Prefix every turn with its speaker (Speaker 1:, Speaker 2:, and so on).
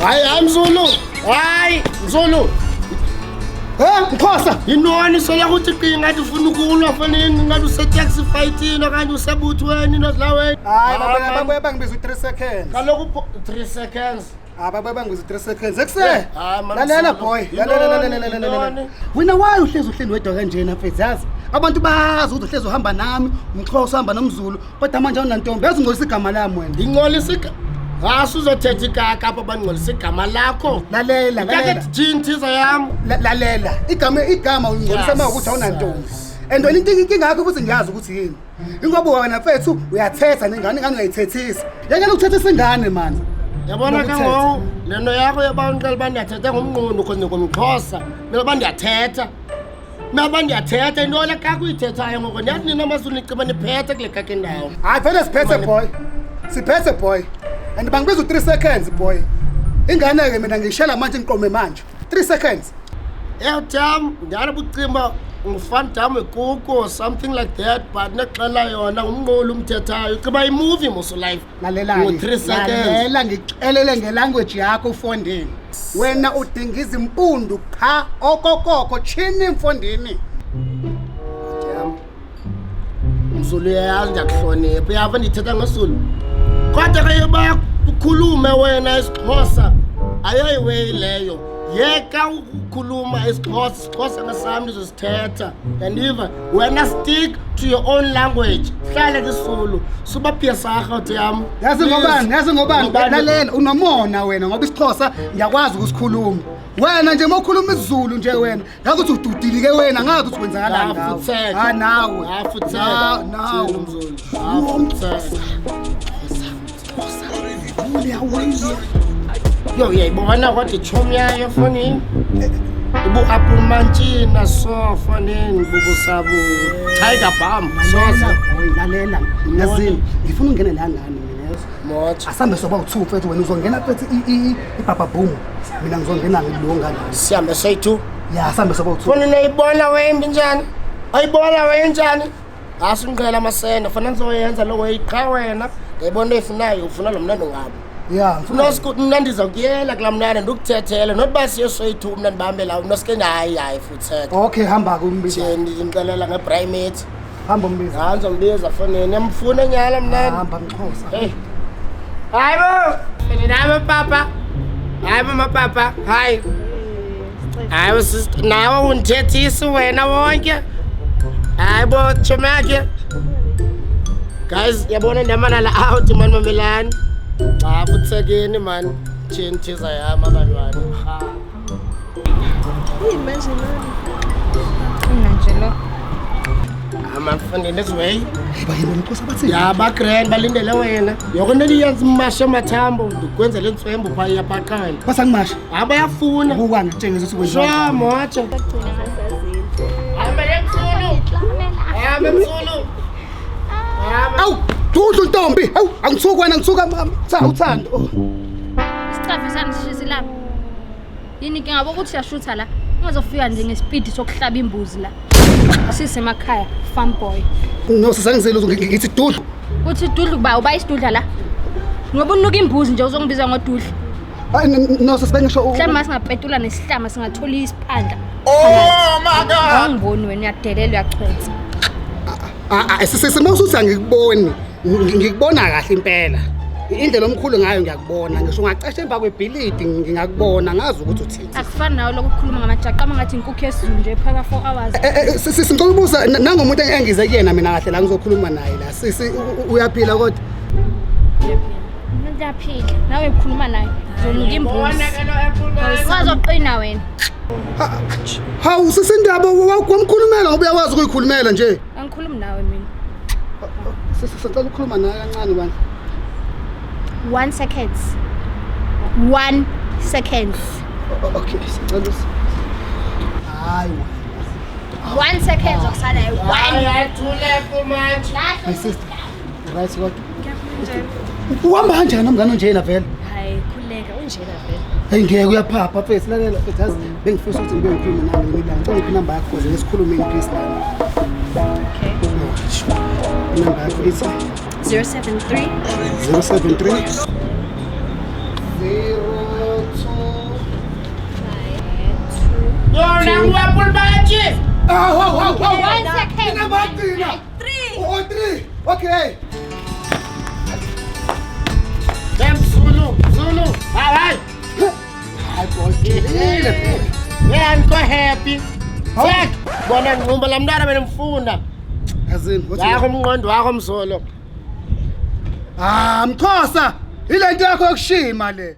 Speaker 1: Hayi, hayi Mzulu, hayi Mzulu.
Speaker 2: Eh, Mxhosa.
Speaker 1: Yintoni soloko uthi qi ngathi ufuna ukulwa fonini, ngathi usetaxi fightini okanye usebuthweni nozilaweni?
Speaker 2: Hayi, babuye bangibiza u-3 seconds.
Speaker 1: Kaloku 3 seconds.
Speaker 2: Ah, babuye bangibiza u-3 seconds. Ekuse.
Speaker 1: Hayi, man,
Speaker 2: Lalela
Speaker 1: Mzulu.
Speaker 2: boy. Lalela, lalela, lalela, lalela.
Speaker 1: Yintoni?
Speaker 2: Wena why uhlezi uhleli wedwa kanjena mfethu, yazi? Abantu bazi ukuthi uhlezi uhamba nami, umXhosa uhamba nomZulu, kodwa manje awunantombi. Yazi ungcolisa igama lami wena.
Speaker 1: Ndingcolisa Hayi, uzothetha ikaka apha, bandingcolisa igama lakho.
Speaker 2: Lalela, lalela.
Speaker 1: Jini thiza yam.
Speaker 2: Lalela. Igama ungcolisa uma ukuthi awunantombi. And wena into inkinga yakho futhi ngiyazi ukuthi yini. Ingoba wena mfethu uyathetha nengane, ingane uyayithethisa. Yekela ukuthethisa ingane man.
Speaker 1: Yabona ke
Speaker 2: Nokuthetha.
Speaker 1: ngoku le nto yakho yoba undixela uba ndiyathetha ngumnqundu cause ndingumXhosa, mele uba ndiyathetha, mele uba ndiyathetha. Into le kaka uyithethayo ngoku, ndiyazi nina amaZulu niciba niphethe kule kaka indawo.
Speaker 2: Hayi vele siphethe boy. Siphethe boy. And bangibiza u-3 seconds boy. Ingane ke mina ngishela manje, ngiqome manje. 3 seconds.
Speaker 1: Ewu ndiyala bucimba ngufan dam wekuku or something like that, but nexela yona ngumnqulu umthethayo, uciba imovie moso life.
Speaker 2: Lalela.
Speaker 1: Ngo-3 seconds.
Speaker 2: Lalela, ngixelele ngelanguage yakho ufondini. Wena udinga izimpundu qha okokoko chini mfondini.
Speaker 1: Yam. Mzulu, uyayazi ndiyakuhlonipha, uyava ndithetha ngesiZulu, kodwa ke yoba ukhulume wena isiXhosa ayoyiweyi leyo. Yeka ukukhuluma isiXhosa, isiXhosa ngesam ndizosithetha, yandiva? Wena stick to your own language, hlale kwisiZulu, suba phiyesarha uthi yam.
Speaker 2: Yazi ngobani? Yazi ngobani?
Speaker 1: Ngobani?
Speaker 2: Lalela, unomona wena ngoba isiXhosa ngiyakwazi ukusikhuluma. Wena nje mawukhuluma isiZulu nje wena, ngakuthi ududilike wena, ngazi ukuthi kwenzakalani ngawe.
Speaker 1: Afutheka.
Speaker 2: Ah nawe.
Speaker 1: Afutheka.
Speaker 2: Nawe.
Speaker 1: Mzulu, afutheka. Yo, uyayibona kodwa itshomi yayo efowunini ibu-apple mantshina so fonini bubusabu tiger balm soze.
Speaker 2: Boy, lalela. Yazini, ngifuna ungene la ngani mina, yazi.
Speaker 1: Motsha.
Speaker 2: Asambe soba u-2 mfethu, wena uzongena mfethu ibaba boom. Mina ngizongena ngilo ngala.
Speaker 1: Sihambe soyi-two.
Speaker 2: Ya, asambe soba u-2.
Speaker 1: Fonini ayibona wembi njani, ayibona wenjani, asinqela amasende fana ndizoyenza lo weyi qha. Wena ndiyayibona oyifunayo, ufuna lo mnandi ngabo.
Speaker 2: Ya, ngifuna.
Speaker 1: Mna ndizawukuyela kulaa mnandi, ndikuthethele noba siye soyi-two, mna ndibambe la noske. Hayi, hayi, futheka.
Speaker 2: Okay, hamba ke umbiza.
Speaker 1: Ndimxelela ngebrimate.
Speaker 2: Hamba umbiza.
Speaker 1: Hayi, ndizombiza fonini, yamfuna nyala mnandi.
Speaker 2: Hamba mXhosa.
Speaker 1: Hey. Hayi bo! Hayi bo papa. Hayi bo mapapa. Hayi. Hayi bo sister, nawe undithethisi wena wonke. Hayi bo chomi yakhe. Guys, yabona ndiyamana la out man, mamelani. Cha, futsekeni man. Chin thiza yami abantwana. Ha.
Speaker 3: Yini manje lona?
Speaker 4: Mina nje lo.
Speaker 1: Amafundini this way.
Speaker 2: Hey, bayini mXhosa bathi?
Speaker 1: Ya, bagrand balindele wena. Yonke into eliyenza imashe amathambo, ndikwenzele intswembu phaa iyapaqana.
Speaker 2: Basangimasha.
Speaker 1: Hayi, bayafuna.
Speaker 2: Buka ngitshengisa ukuthi
Speaker 1: Sure,
Speaker 2: kwenziwa.
Speaker 1: motsha.
Speaker 3: Bagcina ngasazini.
Speaker 1: Hambe Mzulu. Hambe Mzulu. Hambe.
Speaker 2: Awu, dudlu ntombi. Awu, angithuki wena, ngithuka uthando. Oh.
Speaker 4: Isicafe sami sishisa lapha. Yini inkinga ukuthi uyashutha la? Ungazofika nje ngespeed sokuhlaba imbuzi la. Sisemakhaya, farm boy.
Speaker 2: No, sisangizile ngithi dudlu.
Speaker 4: Uthi dudlu kuba uba isidudla la. Ngoba unuka imbuzi nje uzongibiza ngodudlu.
Speaker 2: Hayi no, sesibengisho.
Speaker 4: Mhlawumbe masingapetula nesihlama singathola isiphandla.
Speaker 5: Oh my God!
Speaker 4: Awungiboni wena, uyadelela, uyachwensa.
Speaker 2: Ah ah, sisimo usuthi angikuboni. Ngikubona kahle impela. Indlela omkhulu ngayo ngiyakubona. Ngisho ungacasha emva kwebhilidi ngingakubona, ngazi ukuthi uthini.
Speaker 4: Akufani nawe lokhu ukukhuluma ngamajaqa ngathi inkukhu yesizulu nje phaka 4 hours.
Speaker 2: Sisi, ngicela ukubuza nangomuntu engize kuyena mina kahle la ngizokhuluma naye la. Sisi, uyaphila kodwa?
Speaker 4: Ngiyaphila. Nawe ukhuluma naye. Uzonuka imbuzi. Ungazoqina wena.
Speaker 2: Hawu sisi, indaba wamkhulumela ngoba uyakwazi ukuyikhulumela nje.
Speaker 4: Angikhulumi nawe mina.
Speaker 2: Sisi, sicela ukukhuluma naye kancane bandla.
Speaker 4: 1 seconds. 1 seconds.
Speaker 2: Okay, sicela hayi wena.
Speaker 4: 1 second okusalayo. 1.
Speaker 1: Hayi, thule manje.
Speaker 2: My sister. Right kodwa. Uhamba kanjani nomngane onjena vele?
Speaker 3: Hayi, khuleka, unjena vele.
Speaker 2: Hey, ngeke, uyaphapha mfethu, lalela mfethu, yazi bengifisa ukuthi ngibe ngikhulume nawe ngelinye ilanga. Ngicela ungiphe inamba yakho ukuze sikhulume in peace lana.
Speaker 3: Okay.
Speaker 2: Inamba yakho ithi?
Speaker 3: 073
Speaker 2: 073 02
Speaker 1: Apple bayatshisa.
Speaker 2: Hawu hawu hawu hawu.
Speaker 4: One second.
Speaker 2: Inamba yokugcina.
Speaker 3: 3.
Speaker 2: Oh, 3. Okay.
Speaker 1: Damn Zulu, Zulu. Hayi hayi.
Speaker 2: Hayi boy, jilile boy.
Speaker 1: Yeah, ngikho happy.
Speaker 2: Hawu.
Speaker 1: Check. Bona ngqumba la mntwana benimfunda.
Speaker 2: Yazini, wathi-
Speaker 1: Yakho umqondo wakho mzolo.
Speaker 2: Ah, Mxhosa, ile nto yakho yokushima le.